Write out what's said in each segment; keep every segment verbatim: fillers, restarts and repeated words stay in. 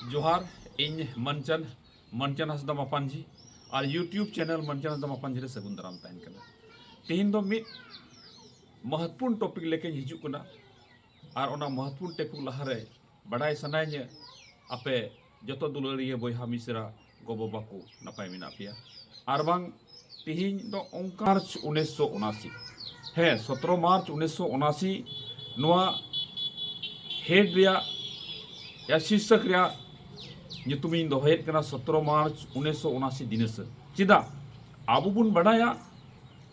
ᱡᱚᱦᱟᱨ, ᱤᱧ ᱢᱟᱱᱪᱟᱱ, ᱢᱟᱱᱪᱟᱱ ᱦᱟᱸᱥᱫᱟ ᱢᱟᱯᱟᱱᱡᱷᱤ, ᱟᱨ YouTube channel ᱢᱟᱱᱪᱟᱱ ᱦᱟᱸᱥᱫᱟ ᱢᱟᱯᱟᱱᱡᱷᱤ ᱨᱮ ᱥᱟᱹᱜᱩᱱ ᱫᱟᱨᱟᱢ ᱛᱟᱦᱮᱱ ᱠᱟᱱᱟ᱾ ᱛᱮᱦᱮᱧ ᱫᱚ ᱢᱤᱫ ᱢᱚᱦᱚᱛᱯᱩᱨᱱ topic ᱞᱮᱠᱟᱧ ᱦᱤᱡᱩᱜ ᱠᱟᱱᱟ, ᱟᱨ ᱚᱱᱟ ᱢᱚᱦᱚᱛᱯᱩᱨᱱ topic ᱞᱟᱦᱟᱨᱮ ᱵᱟᱰᱟᱭ ᱥᱟᱱᱟᱭᱤᱧᱟᱹ, ᱟᱯᱮ ᱡᱚᱛᱚ ᱫᱩᱞᱟᱹᱲᱤᱭᱟᱹ ᱵᱚᱭᱦᱟ ᱢᱤᱥᱨᱟ ᱜᱚ ᱵᱟᱵᱟ ᱠᱚ ᱱᱟᱯᱟᱭ ᱢᱮᱱᱟᱜ ᱯᱮᱭᱟ? ᱟᱨ ᱵᱟᱝ ᱛᱮᱦᱮᱧ ᱫᱚ ᱚᱱᱠᱟ ᱢᱟᱨᱪ ᱩᱱᱤᱥᱥᱚ ᱩᱱᱟᱥᱤ, ᱦᱮᱸ, ᱥᱚᱛᱨᱚ ᱢᱟᱨᱪ ᱩᱱᱤᱥᱥᱚ ᱩᱱᱟᱥᱤ, ᱱᱚᱣᱟ head ᱨᱮᱭᱟᱜ ᱭᱟ ᱥᱤᱨᱥᱚᱠ ᱨᱮᱭᱟᱜ ᱧᱩᱛᱩᱢᱤᱧ ᱫᱚᱦᱚᱭᱮᱫ ᱠᱟᱱᱟ ᱥᱚᱛᱨᱚ ᱢᱟᱨᱪ ᱩᱱᱤᱥᱥᱚ ᱩᱱᱟᱥᱤ ᱫᱤᱱᱟᱹᱥᱟᱹ᱾ ᱪᱮᱫᱟᱜ? ᱟᱵᱚ ᱵᱚᱱ ᱵᱟᱰᱟᱭᱟ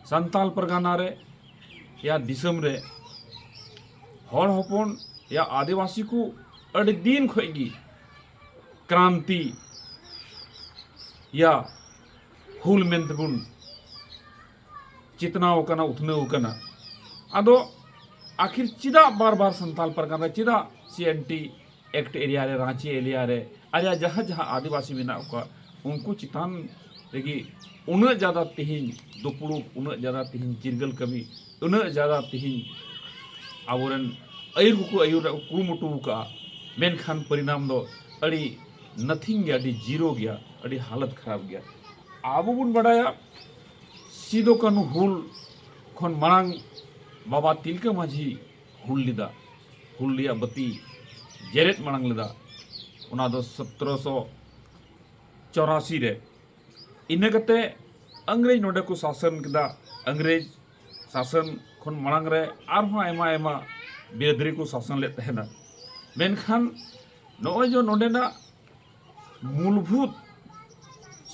ᱥᱟᱱᱛᱟᱞ ᱯᱟᱨᱜᱟᱱᱟ ᱨᱮ, ᱭᱟ ᱫᱤᱥᱚᱢ ᱨᱮ ᱦᱚᱲ ᱦᱚᱯᱚᱱ ᱭᱟ ᱟᱹᱫᱤᱵᱟᱹᱥᱤ ᱠᱚ ᱟᱹᱰᱤ ᱫᱤᱱ ᱠᱷᱚᱱ ᱜᱮ ᱠᱨᱟᱱᱛᱤ ᱭᱟ ᱦᱩᱞ ᱢᱮᱱᱛᱮ ᱵᱚᱱ ᱪᱮᱛᱱᱟᱣ ᱟᱠᱟᱱᱟ, ᱩᱛᱱᱟᱹᱣ ᱟᱠᱟᱱᱟ᱾ ᱟᱫᱚ ᱟᱹᱠᱷᱤᱨ ᱪᱮᱫᱟᱜ ᱵᱟᱨ ᱵᱟᱨ ᱥᱟᱱᱛᱟᱞ ᱯᱟᱨᱜᱟᱱᱟ ᱨᱮ, ᱪᱮᱫᱟᱜ ᱥᱤ ᱮᱱ ᱴᱤ ᱮᱠᱴ ᱮᱨᱤᱭᱟ ᱨᱮ, ᱨᱟᱸᱪᱤ ᱮᱨᱤᱭᱟ ᱨᱮ, ᱟᱨ ᱡᱟᱦᱟᱸ ᱡᱟᱦᱟᱸ ᱟᱹᱫᱤᱵᱟᱹᱥᱤ ᱢᱮᱱᱟᱜ ᱠᱚᱣᱟ, ᱩᱱᱠᱩ ᱪᱮᱛᱟᱱ ᱨᱮᱜᱮ ᱩᱱᱟᱹᱜ ᱡᱟᱫᱟ ᱛᱮᱦᱮᱧ ᱫᱩᱯᱲᱩᱵ, ᱩᱱᱟᱹᱜ ᱡᱟᱫᱟ ᱛᱮᱦᱮᱧ ᱪᱤᱨᱜᱟᱹᱞ ᱠᱟᱹᱢᱤ, ᱩᱱᱟᱹᱜ ᱡᱟᱫᱟ ᱛᱮᱦᱮᱧ ᱟᱵᱚᱨᱮᱱ ᱟᱹᱭᱩᱨ ᱠᱚᱠᱚ ᱟᱹᱭᱩᱨ ᱨᱮᱭᱟᱜ ᱠᱚ ᱠᱩᱨᱩᱢᱩᱴᱩ ᱟᱠᱟᱫᱼᱟ, ᱢᱮᱱᱠᱷᱟᱱ ᱯᱚᱨᱤᱱᱟᱢ ᱫᱚ ᱟᱹᱰᱤ nothing ᱜᱮᱭᱟ, ᱟᱹᱰᱤ zero ᱜᱮᱭᱟ, ᱟᱹᱰᱤ ᱦᱟᱞᱚᱛ ᱠᱷᱟᱨᱟᱯ ᱜᱮᱭᱟ᱾ ᱟᱵᱚ ᱵᱚᱱ ᱵᱟᱰᱟᱭᱟ ᱥᱤᱫᱩ ᱠᱟᱹᱱᱦᱩ ᱦᱩᱞ ᱠᱷᱚᱱ ᱢᱟᱲᱟᱝ ᱵᱟᱵᱟ ᱛᱤᱞᱠᱟᱹ ᱢᱟᱹᱡᱷᱤ ᱦᱩᱞ ᱞᱮᱫᱟ, ᱦᱩᱞ ᱨᱮᱭᱟᱜ ᱵᱟᱹᱛᱤ ᱡᱮᱨᱮᱫ ᱢᱟᱲᱟᱝ ᱞᱮᱫᱟ, ᱚᱱᱟ ᱫᱚ ᱥᱚᱛᱨᱚᱥᱚ ᱪᱚᱨᱟᱥᱤ ᱨᱮ᱾ ᱤᱱᱟᱹ ᱠᱟᱛᱮ ᱤᱝᱨᱮᱡᱽ ᱱᱚᱰᱮ ᱠᱚ ᱥᱟᱥᱚᱱ ᱠᱮᱫᱟ᱾ ᱤᱝᱨᱮᱡᱽ ᱥᱟᱥᱚᱱ ᱠᱷᱚᱱ ᱢᱟᱲᱟᱝ ᱨᱮ ᱟᱨᱦᱚᱸ ᱟᱭᱢᱟ ᱟᱭᱢᱟ ᱵᱤᱨᱟᱹᱫᱟᱹᱞᱤ ᱠᱚ ᱥᱟᱥᱚᱱ ᱞᱮᱫ ᱛᱟᱦᱮᱱᱟ᱾ ᱢᱮᱱᱠᱷᱟᱱ ᱱᱚᱜᱼᱚᱭ ᱡᱮ ᱱᱚᱰᱮᱱᱟᱜ ᱢᱩᱞᱵᱷᱩᱛ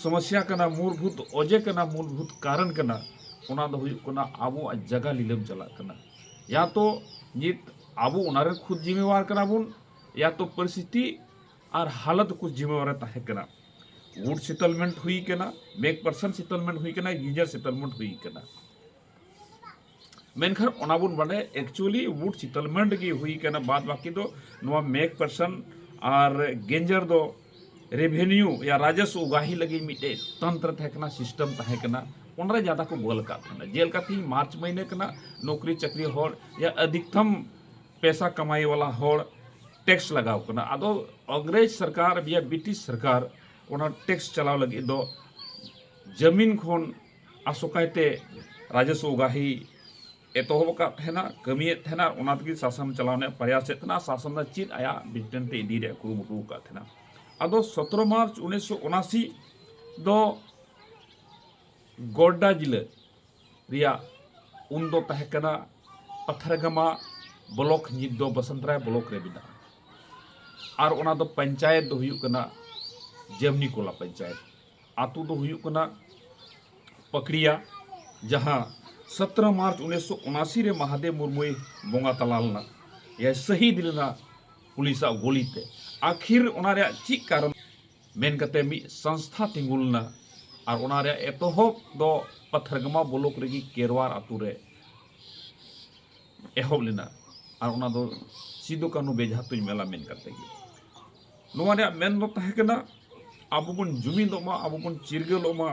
ᱥᱚᱢᱚᱥᱭᱟ ᱠᱟᱱᱟ, ᱢᱩᱞᱵᱷᱩᱛ ᱚᱡᱮ ᱠᱟᱱᱟ, ᱢᱩᱞᱵᱷᱩᱛ ᱠᱟᱨᱚᱱ ᱠᱟᱱᱟ, ᱚᱱᱟ ᱫᱚ ᱦᱩᱭᱩᱜ ᱠᱟᱱᱟ ᱟᱵᱚᱣᱟᱜ ᱡᱟᱭᱜᱟ ᱞᱤᱞᱟᱹᱢ ᱪᱟᱞᱟᱜ ᱠᱟᱱᱟ᱾ ᱭᱟ ᱛᱚ ᱱᱤᱛ ᱟᱵᱚ ᱚᱱᱟ ᱨᱮ ᱠᱷᱩᱫ ᱡᱤᱢᱢᱮᱣᱟᱨ ᱠᱟᱱᱟ ᱵᱚᱱ, ᱭᱟ ᱛᱚ ᱯᱚᱨᱤᱥᱛᱷᱤᱛᱤ ᱟᱨ ᱦᱟᱞᱚᱛ ᱠᱚ ᱡᱤᱢᱢᱮᱣᱟᱨ ᱨᱮ ᱛᱟᱦᱮᱸ ᱠᱟᱱᱟ᱾ ᱣᱩᱰ ᱥᱮᱴᱮᱞᱢᱮᱱᱴ ᱦᱩᱭ ᱠᱟᱱᱟ, ᱢᱮᱠ ᱯᱟᱨᱥᱚᱱ ᱥᱮᱴᱮᱞᱢᱮᱱᱴ ᱦᱩᱭ ᱠᱟᱱᱟ, ᱜᱤᱧᱡᱟᱨ ᱥᱮᱴᱮᱞᱢᱮᱱᱴ ᱦᱩᱭ ᱠᱟᱱᱟ᱾ ᱢᱮᱱᱠᱷᱟᱱ ᱚᱱᱟ ᱵᱚᱱ ᱵᱟᱰᱟᱭᱟ, actually ᱣᱩᱰ ᱥᱮᱴᱮᱞᱢᱮᱱᱴ ᱜᱮ ᱦᱩᱭ ᱠᱟᱱᱟ, ᱵᱟᱫ ᱵᱟᱹᱠᱤ ᱫᱚ ᱱᱚᱣᱟ ᱢᱮᱠ ᱯᱟᱨᱥᱚᱱ ᱟᱨ ᱜᱮᱧᱡᱟᱨ ᱫᱚ ᱨᱮᱵᱷᱮᱱᱤᱭᱩ ᱭᱟ ᱨᱟᱡᱚᱥᱣᱚ ᱩᱜᱟᱦᱤ ᱞᱟᱹᱜᱤᱫ ᱢᱤᱫᱴᱮᱡ ᱛᱚᱱᱛᱨᱚ ᱛᱟᱦᱮᱸ ᱠᱟᱱᱟ, ᱥᱤᱥᱴᱮᱢ ᱛᱟᱦᱮᱸ ᱠᱟᱱᱟ, ᱚᱱᱟᱨᱮ ᱡᱟᱫᱟ ᱠᱚ ᱵᱚᱞ ᱟᱠᱟᱫ ᱛᱟᱦᱮᱱᱟ᱾ ᱡᱮᱞᱮᱠᱟ ᱛᱮᱦᱮᱧ ᱢᱟᱨᱪ ᱢᱟᱹᱦᱱᱟᱹ ᱠᱟᱱᱟ, ᱱᱚᱠᱨᱤ ᱪᱟᱹᱠᱨᱤ ᱦᱚᱲ ᱭᱟ ᱟᱹᱫᱷᱤᱠᱛᱚᱢ ᱯᱮᱥᱟ ᱠᱟᱢᱟᱭ ᱣᱟᱞᱟ ᱦᱚᱲ ᱴᱮᱠᱥ ᱞᱟᱜᱟᱣ ᱠᱟᱱᱟ᱾ ᱟᱫᱚ ᱤᱝᱨᱮᱡᱽ ᱥᱚᱨᱠᱟᱨ ᱵᱤᱭᱟ ᱵᱨᱤᱴᱤᱥ ᱥᱚᱨᱠᱟᱨ ᱚᱱᱟ ᱴᱮᱠᱥ ᱪᱟᱞᱟᱣ ᱞᱟᱹᱜᱤᱫ ᱫᱚ ᱡᱟᱢᱤᱱ ᱠᱷᱚᱱ ᱟᱥᱚᱠᱟᱭᱛᱮ ᱨᱟᱡᱚᱥᱣᱚ ᱜᱟᱹᱦᱤ ᱮᱛᱚᱦᱚᱵ ᱟᱠᱟᱫ ᱛᱟᱦᱮᱱᱟ, ᱠᱟᱹᱢᱤᱭᱮᱫ ᱛᱟᱦᱮᱱᱟ, ᱟᱨ ᱚᱱᱟ ᱛᱮᱜᱮ ᱥᱟᱥᱚᱱ ᱪᱟᱞᱟᱣ ᱨᱮᱱᱟᱜ ᱯᱨᱚᱭᱟᱥᱮᱫ ᱛᱟᱦᱮᱱᱟ᱾ ᱥᱟᱥᱚᱱ ᱫᱚ ᱪᱮᱫ ᱟᱭᱟᱜ ᱵᱨᱤᱴᱮᱱ ᱛᱮ ᱤᱫᱤ ᱨᱮᱭᱟᱜ ᱠᱩᱨᱩᱢᱩᱴᱩ ᱟᱠᱟᱫ ᱛᱟᱦᱮᱱᱟ᱾ ᱟᱫᱚ ᱥᱚᱛᱨᱚ ᱢᱟᱨᱪ ᱩᱱᱤᱥᱥᱚ ᱩᱱᱟᱥᱤ ᱫᱚ ᱜᱳᱰᱰᱟ ᱡᱤᱞᱟᱹ ᱨᱮᱭᱟᱜ ᱩᱱ ᱫᱚ ᱛᱟᱦᱮᱸ ᱠᱟᱱᱟ ᱯᱟᱛᱷᱟᱨᱜᱟᱢᱟ ᱵᱞᱚᱠ, ᱱᱤᱛ ᱫᱚ ᱵᱚᱥᱚᱱᱛᱨᱟᱭ ᱵᱞᱚᱠ ᱨᱮ ᱢᱮᱱᱟᱜᱼᱟ᱾ ᱟᱨ ᱚᱱᱟ ᱫᱚ ᱯᱚᱧᱪᱟᱭᱮᱛ ᱫᱚ ᱦᱩᱭᱩᱜ ᱠᱟᱱᱟ ᱡᱟᱢᱱᱤᱠᱚᱞᱟ ᱯᱚᱧᱪᱟᱭᱮᱛ᱾ ᱟᱛᱳ ᱫᱚ ᱦᱩᱭᱩᱜ ᱠᱟᱱᱟ ᱯᱟᱠᱲᱤᱭᱟ, ᱡᱟᱦᱟᱸ ᱥᱚᱛᱨᱚ ᱢᱟᱨᱪ ᱩᱱᱤᱥᱥᱚ ᱩᱱᱟᱥᱤ ᱨᱮ ᱢᱟᱦᱟᱫᱮᱵ ᱢᱩᱨᱢᱩᱭ ᱵᱚᱸᱜᱟ ᱛᱟᱞᱟ ᱞᱮᱱᱟ, ᱭᱟ ᱥᱟᱹᱦᱤᱫ ᱞᱮᱱᱟ ᱯᱩᱞᱤᱥᱟᱜ ᱜᱩᱞᱤ ᱛᱮ᱾ ᱟᱠᱷᱤᱨ ᱚᱱᱟ ᱨᱮᱭᱟᱜ ᱪᱮᱫ ᱠᱟᱨᱚᱱ ᱢᱮᱱ ᱠᱟᱛᱮ ᱢᱤᱫ ᱥᱚᱝᱥᱛᱷᱟ ᱛᱤᱸᱜᱩ ᱞᱮᱱᱟ, ᱟᱨ ᱚᱱᱟ ᱨᱮᱭᱟᱜ ᱮᱛᱚᱦᱚᱵ ᱫᱚ ᱯᱟᱛᱷᱟᱨᱜᱟᱢᱟ ᱵᱞᱚᱠ ᱨᱮᱜᱮ ᱠᱮᱨᱣᱟᱨ ᱟᱛᱳ ᱨᱮ ᱮᱦᱚᱵ ᱞᱮᱱᱟ, ᱟᱨ ᱚᱱᱟ ᱫᱚ ᱥᱤᱫᱩ ᱠᱟᱹᱱᱦᱩ ᱵᱮᱡᱷᱟ ᱛᱩᱧ ᱢᱮᱞᱟ ᱢᱮᱱ ᱠᱟᱛᱮ ᱜᱮ᱾ ᱱᱚᱣᱟ ᱨᱮᱭᱟᱜ ᱢᱮᱱ ᱫᱚ ᱛᱟᱦᱮᱸ ᱠᱟᱱᱟ, ᱟᱵᱚ ᱵᱚᱱ ᱡᱩᱢᱤᱫᱚᱜ ᱢᱟ, ᱟᱵᱚ ᱵᱚᱱ ᱪᱤᱨᱜᱟᱹᱞᱚᱜ ᱢᱟ,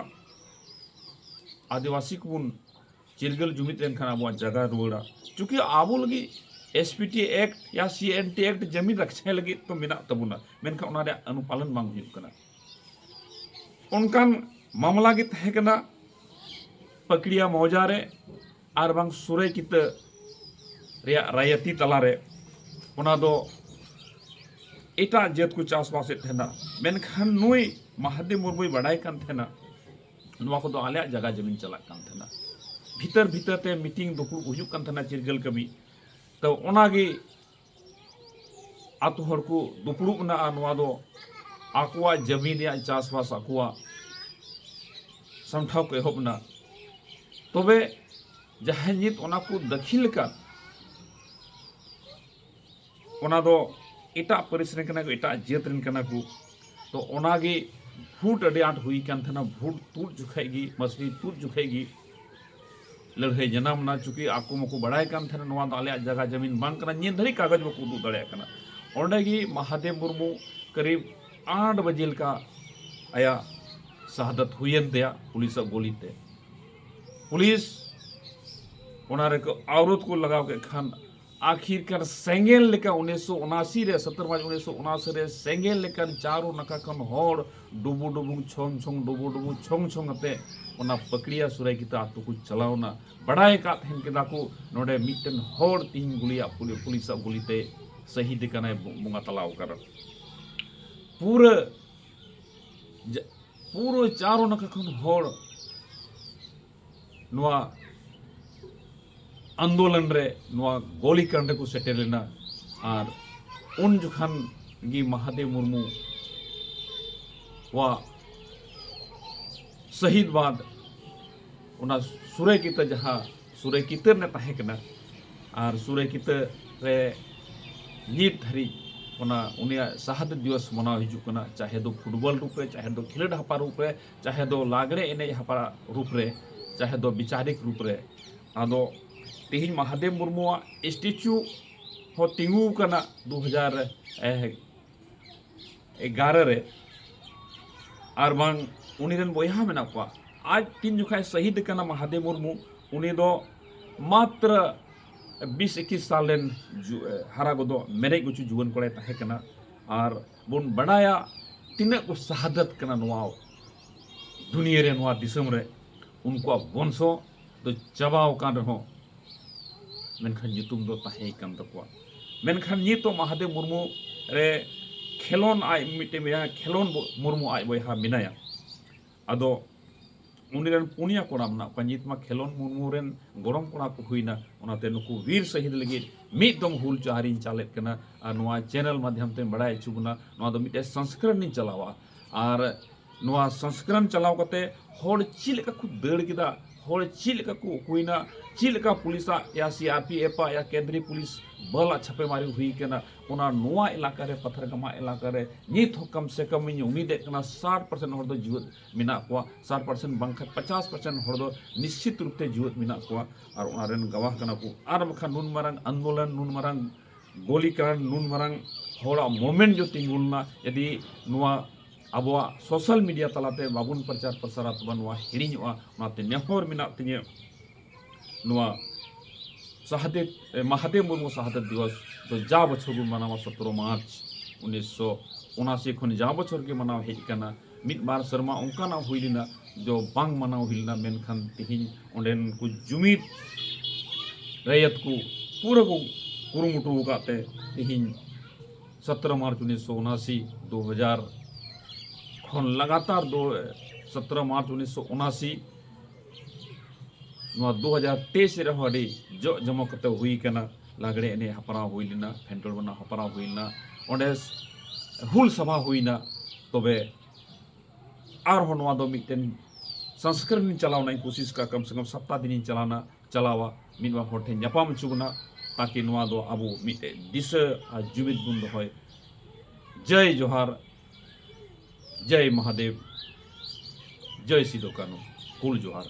ᱟᱹᱫᱤᱵᱟᱹᱥᱤ ᱠᱚᱵᱚᱱ ᱪᱤᱨᱜᱟᱹᱞ ᱡᱩᱢᱤᱫ ᱞᱮᱱᱠᱷᱟᱱ ᱟᱵᱚᱣᱟᱜ ᱡᱟᱭᱜᱟ ᱨᱩᱣᱟᱹᱲᱟ᱾ ᱪᱩᱸᱠᱤ ᱟᱵᱚ ᱞᱟᱹᱜᱤᱫ ᱮᱥ ᱯᱤ ᱴᱤ ᱮᱠᱴ ᱭᱟ ᱥᱤ ᱮᱱ ᱴᱤ ᱮᱠᱴ ᱡᱟᱢᱤᱱ ᱨᱟᱠᱷᱟ ᱞᱟᱹᱜᱤᱫ ᱛᱚ ᱢᱮᱱᱟᱜ ᱛᱟᱵᱚᱱᱟ, ᱢᱮᱱᱠᱷᱟᱱ ᱚᱱᱟ ᱨᱮᱭᱟᱜ ᱟᱹᱱᱩᱯᱟᱞᱚᱱ ᱵᱟᱝ ᱦᱩᱭᱩᱜ ᱠᱟᱱᱟ᱾ ᱚᱱᱠᱟᱱ ᱢᱟᱢᱞᱟ ᱜᱮ ᱛᱟᱦᱮᱸ ᱠᱟᱱᱟ ᱯᱟᱠᱲᱤᱭᱟ ᱢᱚᱣᱡᱟ ᱨᱮ ᱟᱨ ᱵᱟᱝ ᱥᱩᱨᱟᱹᱭᱠᱤᱛᱟᱹ ᱨᱮᱭᱟᱜ ᱨᱟᱭᱟᱛᱤ ᱛᱟᱞᱟᱨᱮ᱾ ᱚᱱᱟ ᱫᱚ ᱮᱴᱟᱜ ᱡᱟᱹᱛ ᱠᱚ ᱪᱟᱥᱵᱟᱥᱮᱫ ᱛᱟᱦᱮᱱᱟ, ᱢᱮᱱᱠᱷᱟᱱ ᱱᱩᱭ ᱢᱟᱦᱟᱫᱮᱵ ᱢᱩᱨᱢᱩᱭ ᱵᱟᱰᱟᱭ ᱠᱟᱱ ᱛᱟᱦᱮᱱᱟ ᱱᱚᱣᱟ ᱠᱚᱫᱚ ᱟᱞᱮᱭᱟᱜ ᱡᱟᱭᱜᱟ ᱡᱚᱢᱤᱱ ᱪᱟᱞᱟᱜ ᱠᱟᱱ ᱛᱟᱦᱮᱱᱟ᱾ ᱵᱷᱤᱛᱟᱹᱨ ᱵᱷᱤᱛᱟᱹᱨ ᱛᱮ ᱢᱤᱴᱤᱝ ᱫᱩᱯᱲᱩᱵ ᱦᱩᱭᱩᱜ ᱠᱟᱱ ᱛᱟᱦᱮᱱᱟ ᱪᱤᱨᱜᱟᱹᱞ ᱠᱟᱹᱢᱤ᱾ ᱛᱚ ᱚᱱᱟᱜᱮ ᱟᱛᱳ ᱦᱚᱲ ᱠᱚ ᱫᱩᱯᱲᱩᱵ ᱮᱱᱟ ᱟᱨ ᱱᱚᱣᱟ ᱫᱚ ᱟᱠᱚᱣᱟᱜ ᱡᱟᱹᱢᱤᱱ ᱨᱮᱭᱟᱜ ᱪᱟᱥᱵᱟᱥ ᱟᱠᱚᱣᱟᱜ ᱥᱟᱢᱴᱷᱟᱣ ᱠᱚ ᱮᱦᱚᱵ ᱮᱱᱟ᱾ ᱛᱚᱵᱮ ᱡᱟᱦᱟᱸᱭ ᱱᱤᱛ ᱚᱱᱟ ᱠᱚ ᱫᱟᱹᱠᱷᱤᱞ ᱟᱠᱟᱫ, ᱚᱱᱟ ᱫᱚ ᱮᱴᱟᱜ ᱯᱟᱹᱨᱤᱥ ᱨᱮᱱ ᱠᱟᱱᱟ ᱠᱚ, ᱮᱴᱟᱜ ᱡᱟᱹᱛ ᱨᱮᱱ ᱠᱟᱱᱟ ᱠᱚ᱾ ᱛᱚ ᱚᱱᱟᱜᱮ ᱵᱷᱳᱴ ᱟᱹᱰᱤ ᱟᱸᱴ ᱦᱩᱭ ᱠᱟᱱ ᱛᱟᱦᱮᱱᱟ᱾ ᱵᱷᱳᱴ ᱛᱩᱫ ᱡᱚᱠᱷᱮᱡ ᱜᱮ, ᱢᱟᱹᱥᱨᱤ ᱛᱩᱫ ᱡᱚᱠᱷᱮᱡ ᱜᱮ ᱞᱟᱹᱲᱦᱟᱹᱭ ᱡᱟᱱᱟᱢ ᱮᱱᱟ᱾ ᱪᱩᱸᱠᱤ ᱟᱠᱚ ᱢᱟᱠᱚ ᱵᱟᱲᱟᱭ ᱠᱟᱱ ᱛᱟᱦᱮᱱᱟ ᱱᱚᱣᱟ ᱫᱚ ᱟᱞᱮᱭᱟᱜ ᱡᱟᱭᱜᱟ ᱡᱟᱹᱢᱤᱱ ᱵᱟᱝ ᱠᱟᱱᱟ, ᱱᱤᱛ ᱫᱷᱟᱹᱨᱤᱡ ᱠᱟᱜᱚᱡᱽ ᱵᱟᱠᱚ ᱩᱫᱩᱜ ᱫᱟᱲᱮᱭᱟᱜ ᱠᱟᱱᱟ᱾ ᱚᱸᱰᱮ ᱜᱮ ᱢᱟᱦᱟᱫᱮᱵ ᱢᱩᱨᱢᱩ ᱠᱟᱹᱨᱤᱵ ᱟᱴ ᱵᱟᱡᱮ ᱞᱮᱠᱟ ᱟᱭᱟᱜ ᱥᱟᱦᱟᱫᱟᱛ ᱦᱩᱭᱮᱱ ᱛᱟᱭᱟ ᱯᱩᱞᱤᱥᱟᱜ ᱜᱩᱞᱤ ᱛᱮ᱾ ᱯᱩᱞᱤᱥ ᱚᱱᱟ ᱨᱮᱠᱚ ᱟᱣᱨᱚᱛ ᱠᱚ ᱞᱟᱜᱟᱣ ᱠᱮᱫ ᱠᱷᱟᱱ ᱟᱹᱠᱷᱤᱨ ᱠᱟᱨ ᱥᱮᱸᱜᱮᱞ ᱞᱮᱠᱟ ᱩᱱᱤᱥᱥᱚ ᱩᱱᱟᱥᱤ ᱨᱮ, ᱥᱚᱛᱨᱚ ᱢᱟᱨᱪ ᱩᱱᱤᱥᱥᱚ ᱩᱱᱟᱥᱤ ᱨᱮ ᱥᱮᱸᱜᱮᱞ ᱞᱮᱠᱟᱱ ᱪᱟᱨᱚ ᱱᱟᱠᱷᱟ ᱠᱷᱚᱱ ᱦᱚᱲ ᱰᱩᱵᱩ ᱰᱩᱵᱩ ᱪᱷᱚᱝ ᱪᱷᱚᱝ, ᱰᱩᱵᱩ ᱰᱩᱵᱩ ᱪᱷᱚᱝ ᱪᱷᱚᱝ ᱟᱛᱮ ᱚᱱᱟ ᱯᱟᱠᱲᱤᱭᱟ ᱥᱩᱨᱟᱭᱠᱤᱛᱟ ᱟᱛᱳ ᱠᱚ ᱪᱟᱞᱟᱣ ᱮᱱᱟ᱾ ᱵᱟᱲᱟᱭ ᱟᱠᱟᱫ ᱛᱟᱦᱮᱱ ᱠᱮᱫᱟ ᱠᱚ, ᱱᱚᱰᱮ ᱢᱤᱫᱴᱮᱱ ᱦᱚᱲ ᱛᱤᱦᱤᱧ ᱜᱩᱞᱤᱭᱟᱜ ᱯᱩᱞᱤ-, ᱯᱩᱞᱤᱥᱟᱜ ᱜᱩᱞᱤᱛᱮ ᱥᱟᱹᱦᱤᱫ ᱟᱠᱟᱱᱟᱭ, ᱵᱚ-, ᱵᱚᱸᱜᱟ ᱛᱟᱞᱟᱣ ᱟᱠᱟᱱᱟ᱾ ᱯᱩᱨᱟᱹ ᱡᱟ-, ᱯᱩᱨᱟᱹ ᱪᱟᱨᱚ ᱱᱟᱠᱷᱟ ᱠᱷᱚᱱ ᱦᱚᱲ ᱱᱚᱣᱟ ᱟᱱᱫᱳᱞᱚᱱ ᱨᱮ, ᱱᱚᱣᱟ ᱜᱳᱞᱤᱠᱟᱱᱰ ᱨᱮᱠᱚ ᱥᱮᱴᱮᱨ ᱞᱮᱱᱟ᱾ ᱟᱨ ᱩᱱ ᱡᱚᱠᱷᱟᱱ ᱜᱮ ᱢᱟᱦᱟᱫᱮᱵ ᱢᱩᱨᱢᱩ ᱣᱟᱜ ᱥᱟᱹᱦᱤᱫ ᱵᱟᱫ ᱚᱱᱟ ᱥᱩᱨᱟᱭᱠᱤᱛᱟ, ᱡᱟᱦᱟᱸ ᱥᱩᱨᱟᱭᱠᱤᱛᱟ ᱨᱮ ᱛᱟᱦᱮᱸ ᱠᱟᱱᱟ, ᱟᱨ ᱥᱩᱨᱟᱭᱠᱤᱛᱟ ᱨᱮ ᱱᱤᱛ ᱫᱷᱟᱹᱨᱤᱡ ᱚᱱᱟ ᱩᱱᱤᱭᱟᱜ ᱥᱟᱦᱟᱫ ᱫᱤᱵᱚᱥ ᱢᱟᱱᱟᱣ ᱦᱤᱡᱩᱜ ᱠᱟᱱᱟ, ᱪᱟᱦᱮ ᱫᱚ ᱯᱷᱩᱴᱵᱚᱞ ᱨᱩᱯ ᱨᱮ, ᱪᱟᱦᱮ ᱫᱚ ᱠᱷᱮᱞᱳᱰ ᱦᱟᱯᱟ ᱨᱩᱯ ᱨᱮ, ᱪᱟᱦᱮ ᱫᱚ ᱞᱟᱜᱽᱲᱮ ᱮᱱᱮᱡ ᱦᱟᱯᱟ ᱨᱩᱯ ᱨᱮ, ᱪᱟᱦᱮ ᱫᱚ ᱵᱤᱪᱟᱨᱤᱠ ᱨᱩᱯ ᱨᱮ᱾ ᱟᱫᱚ ᱛᱮᱦᱮᱧ ᱢᱟᱦᱟᱫᱮᱵ ᱢᱩᱨᱢᱩᱣᱟᱜ ᱥᱴᱮᱪᱩ ᱦᱚᱸ ᱛᱤᱸᱜᱩ ᱟᱠᱟᱱᱟ ᱫᱩ ᱦᱟᱡᱟᱨ ᱮᱜᱟᱨᱚ ᱨᱮ, ᱟᱨ ᱵᱟᱝ ᱩᱱᱤ ᱨᱮᱱ ᱵᱚᱭᱦᱟ ᱢᱮᱱᱟᱜ ᱠᱚᱣᱟ᱾ ᱟᱡ ᱛᱤᱱ ᱡᱚᱠᱷᱟᱡ ᱥᱟᱹᱦᱤᱫ ᱟᱠᱟᱱᱟ ᱢᱟᱦᱟᱫᱮᱵ ᱢᱩᱨᱢᱩ, ᱩᱱᱤ ᱫᱚ ᱢᱟᱛᱨᱚ ᱵᱤᱥ ᱮᱠᱤᱥ ᱥᱟᱞ ᱨᱮᱱ ᱡᱩ-, ᱦᱟᱨᱟ ᱜᱚᱫᱚᱜ ᱢᱮᱨᱮᱡ ᱜᱩᱪᱩ ᱡᱩᱣᱟᱹᱱ ᱠᱚᱲᱟᱭ ᱛᱟᱦᱮᱸ ᱠᱟᱱᱟ᱾ ᱟᱨ ᱵᱚᱱ ᱵᱟᱰᱟᱭᱟ ᱛᱤᱱᱟᱹᱜ ᱠᱚ ᱥᱟᱦᱟᱫᱟᱛ ᱠᱟᱱᱟ ᱱᱚᱣᱟ ᱫᱩᱱᱤᱭᱟᱹ ᱨᱮ, ᱱᱚᱣᱟ ᱫᱤᱥᱚᱢ ᱨᱮ᱾ ᱩᱱᱠᱩᱣᱟᱜ ᱵᱚᱝᱥᱚ ᱫᱚ ᱪᱟᱵᱟᱣ ᱟᱠᱟᱱ ᱨᱮᱦᱚᱸ, ᱢᱮᱱᱠᱷᱟᱱ ᱧᱩᱛᱩᱢ ᱫᱚ ᱛᱟᱦᱮᱸ ᱠᱟᱱ ᱛᱟᱠᱚᱣᱟ᱾ ᱢᱮᱱᱠᱷᱟᱱ ᱱᱤᱛᱚᱜ ᱢᱟᱦᱟᱫᱮᱵ ᱢᱩᱨᱢᱩ ᱨᱮ ᱠᱷᱮᱞᱳᱱ ᱟᱡ ᱢᱤᱫᱴᱮᱱ ᱵᱚᱭᱦᱟ, ᱠᱷᱮᱞᱳᱱ ᱵᱚ-, ᱢᱩᱨᱢᱩ ᱟᱡ ᱵᱚᱭᱦᱟ ᱢᱮᱱᱟᱭᱟ᱾ ᱟᱫᱚ ᱩᱱᱤ ᱨᱮᱱ ᱯᱩᱱᱭᱟ ᱠᱚᱲᱟ ᱢᱮᱱᱟᱜ ᱠᱚᱣᱟ, ᱱᱤᱛ ᱢᱟ ᱠᱷᱮᱞᱳᱱ ᱢᱩᱨᱢᱩ ᱨᱮᱱ ᱜᱚᱲᱚᱢ ᱠᱚᱲᱟ ᱠᱚ ᱦᱩᱭᱱᱟ᱾ ᱚᱱᱟᱛᱮ ᱱᱩᱠᱩ ᱵᱤᱨ ᱥᱟᱹᱦᱤᱫ ᱞᱟᱹᱜᱤᱫ ᱢᱤᱫ ᱫᱚᱢ ᱦᱩᱞ ᱡᱟᱦᱟᱸ ᱨᱤᱧ ᱪᱟᱞᱮᱫ ᱠᱟᱱᱟ, ᱟᱨ ᱱᱚᱣᱟ ᱪᱮᱱᱮᱞ ᱢᱟᱫᱽᱫᱷᱚᱢ ᱛᱮᱧ ᱵᱟᱲᱟᱭ ᱦᱚᱪᱚ ᱵᱚᱱᱟ, ᱱᱚᱣᱟ ᱫᱚ ᱢᱤᱫᱴᱮᱱ ᱥᱚᱝᱥᱠᱨᱚᱱ ᱤᱧ ᱪᱟᱞᱟᱣᱟ᱾ ᱟᱨ ᱱᱚᱣᱟ ᱥᱚᱝᱥᱠᱨᱚᱱ ᱪᱟᱞᱟᱣ ᱠᱟᱛᱮ ᱦᱚᱲ ᱪᱮᱫ ᱞᱮᱠᱟ ᱠᱚ ᱫᱟᱹᱲ ᱠᱮᱫᱟ, ᱦᱚᱲ ᱪᱮᱫ ᱞᱮᱠᱟ ᱠᱚ ᱩᱠᱩᱭᱮᱱᱟ, ᱪᱮᱫ ᱞᱮᱠᱟ ᱯᱩᱞᱤᱥᱟᱜ ᱭᱟ ᱥᱤ ᱟᱨ ᱯᱤ ᱮᱯᱷ ᱟᱜ ᱭᱟ ᱠᱮᱱᱫᱨᱤᱭ ᱯᱩᱞᱤᱥ ᱵᱟᱞ ᱟᱜ ᱪᱷᱟᱯᱮᱢᱟᱨᱤ ᱦᱩᱭ ᱠᱟᱱᱟ, ᱚᱱᱟ ᱱᱚᱣᱟ ᱮᱞᱟᱠᱟ ᱨᱮ, ᱯᱟᱛᱷᱟᱨᱜᱟᱢᱟ ᱮᱞᱟᱠᱟ ᱨᱮ ᱱᱤᱛ ᱦᱚᱸ ᱠᱚᱢ ᱥᱮ ᱠᱚᱢ ᱤᱧ ᱩᱢᱤᱫᱮᱜ ᱠᱟᱱᱟ ᱥᱟᱴ ᱯᱟᱨᱥᱮᱱᱴ ᱦᱚᱲ ᱫᱚ ᱡᱤᱣᱮᱫ ᱢᱮᱱᱟᱜ ᱠᱚᱣᱟ, ᱥᱟᱴ ᱯᱟᱨᱥᱮᱱᱴ ᱵᱟᱝᱠᱷᱟᱱ ᱯᱚᱪᱟᱥ ᱯᱟᱨᱥᱮᱱᱴ ᱦᱚᱲ ᱫᱚ ᱱᱤᱥᱪᱤᱛ ᱨᱩᱯ ᱛᱮ ᱡᱤᱣᱮᱫ ᱢᱮᱱᱟᱜ ᱠᱚᱣᱟ᱾ ᱟᱨ ᱚᱱᱟ ᱨᱮᱱ ᱜᱟᱣᱟᱦ ᱠᱟᱱᱟ ᱠᱚ᱾ ᱟᱨ ᱵᱟᱠᱷᱟᱱ ᱱᱩᱱ ᱢᱟᱨᱟᱝ ᱟᱱᱫᱳᱞᱚᱱ, ᱱᱩᱱ ᱢᱟᱨᱟᱝ ᱜᱳᱞᱤ ᱠᱟᱱᱰ, ᱱᱩᱱ ᱢᱟᱨᱟᱝ ᱦᱚᱲᱟᱜ movement ᱡᱚ ᱛᱤᱸᱜᱩ ᱞᱮᱱᱟ, ᱡᱩᱫᱤ ᱱᱚᱣᱟ ᱟᱵᱚᱣᱟᱜ social media ᱛᱟᱞᱟᱛᱮ ᱵᱟᱵᱚᱱ ᱯᱨᱚᱪᱟᱨ ᱯᱨᱚᱥᱟᱨᱟ, ᱛᱚᱵᱮ ᱱᱚᱣᱟ ᱦᱤᱲᱤᱧᱚᱜᱼᱟ᱾ ᱚᱱᱟᱛᱮ ᱱᱮᱦᱚᱨ ᱢᱮᱱᱟᱜ ᱛᱤᱧᱟᱹ, ᱱᱚᱣᱟ ᱥᱟᱦᱟᱫᱮᱵ ᱮ, ᱢᱟᱦᱟᱫᱮᱵ ᱢᱩᱨᱢᱩ ᱥᱟᱦᱟᱫᱮᱵ ᱫᱤᱵᱚᱥ ᱫᱚ ᱡᱟ ᱵᱚᱪᱷᱚᱨ ᱵᱚᱱ ᱢᱟᱱᱟᱣᱟ ᱥᱚᱛᱨᱚ ᱢᱟᱨᱪ ᱩᱱᱤᱥᱥᱚ ᱩᱱᱟᱥᱤ ᱠᱷᱚᱱ ᱡᱟ ᱵᱚᱪᱷᱚᱨ ᱜᱮ ᱢᱟᱱᱟᱣ ᱦᱮᱡ ᱟᱠᱟᱱᱟ᱾ ᱢᱤᱫ ᱵᱟᱨ ᱥᱮᱨᱢᱟ ᱚᱱᱠᱟᱱᱟᱜ ᱦᱩᱭ ᱞᱮᱱᱟ ᱡᱚ ᱵᱟᱝ ᱢᱟᱱᱟᱣ ᱦᱩᱭ ᱞᱮᱱᱟ, ᱢᱮᱱᱠᱷᱟᱱ ᱛᱮᱦᱮᱧ ᱚᱸᱰᱮᱱ ᱠᱚ ᱡᱩᱢᱤᱫ ᱨᱟᱭᱟᱛ ᱠᱚ ᱯᱩᱨᱟᱹ ᱠᱚ ᱠᱩᱨᱩᱢᱩᱴᱩ ᱟᱠᱟᱫ ᱛᱮ ᱛᱮᱦᱮᱧ ᱥᱚᱛᱨᱚ ᱢᱟᱨᱪ ᱩᱱᱤᱥᱥᱚ ᱩᱱᱟᱥᱤ ᱫᱩ ᱦᱟᱡᱟᱨ ᱠᱷᱚᱱ ᱞᱟᱜᱟᱛᱟᱨ ᱫᱚ ᱥᱚᱛᱨᱚ ᱢᱟᱨᱪ ᱩᱱᱤᱥᱥᱚ ᱩᱱᱟᱥᱤ ᱱᱚᱣᱟ ᱫᱩ ᱦᱟᱡᱟᱨ ᱛᱮᱭᱤᱥ ᱨᱮᱦᱚᱸ ᱟᱹᱰᱤ ᱡᱚᱜ ᱡᱚᱢᱚᱠ ᱠᱟᱛᱮ ᱦᱩᱭ ᱠᱟᱱᱟ᱾ ᱞᱟᱜᱽᱲᱮ ᱮᱱᱮᱡ ᱦᱮᱯᱨᱟᱣ ᱦᱩᱭ ᱞᱮᱱᱟ, ᱯᱷᱮᱱᱴᱚᱲ ᱵᱟᱱᱟ ᱦᱮᱯᱨᱟᱣ ᱦᱩᱭ ᱞᱮᱱᱟ, ᱚᱸᱰᱮ ᱦᱩᱞ ᱥᱚᱵᱷᱟ ᱦᱩᱭᱱᱟ᱾ ᱛᱚᱵᱮ ᱟᱨᱦᱚᱸ ᱱᱚᱣᱟ ᱫᱚ ᱢᱤᱫᱴᱮᱱ ᱥᱚᱝᱥᱠᱚᱨᱚᱱ ᱤᱧ ᱪᱟᱞᱟᱣᱱᱟ, ᱤᱧ ᱠᱳᱥᱤᱥ ᱠᱟᱜ ᱠᱚᱢ ᱥᱮ ᱠᱚᱢ ᱥᱟᱯᱛᱟ ᱫᱤᱱᱤᱧ ᱪᱟᱞᱟᱣᱱᱟ, ᱪᱟᱞᱟᱣᱟ, ᱢᱤᱫ ᱵᱟᱨ ᱦᱚᱲ ᱴᱷᱮᱱ ᱧᱟᱯᱟᱢ ᱦᱚᱪᱚ ᱵᱚᱱᱟ, ᱛᱟᱠᱤ ᱱᱚᱣᱟ ᱫᱚ ᱟᱵᱚ ᱢᱤᱫᱴᱮᱡ ᱫᱤᱥᱟᱹ ᱟᱨ ᱡᱩᱢᱤᱫ ᱵᱚᱱ ᱫᱚᱦᱚᱭ᱾ ᱡᱟᱭ ᱡᱚᱦᱟᱨ, ᱡᱟᱭ ᱢᱟᱦᱟᱫᱮᱵ, ᱡᱟᱭ ᱥᱤᱫᱩ ᱠᱟᱹᱱᱦᱩ, ᱦᱩᱞ ᱡᱚᱦᱟᱨ᱾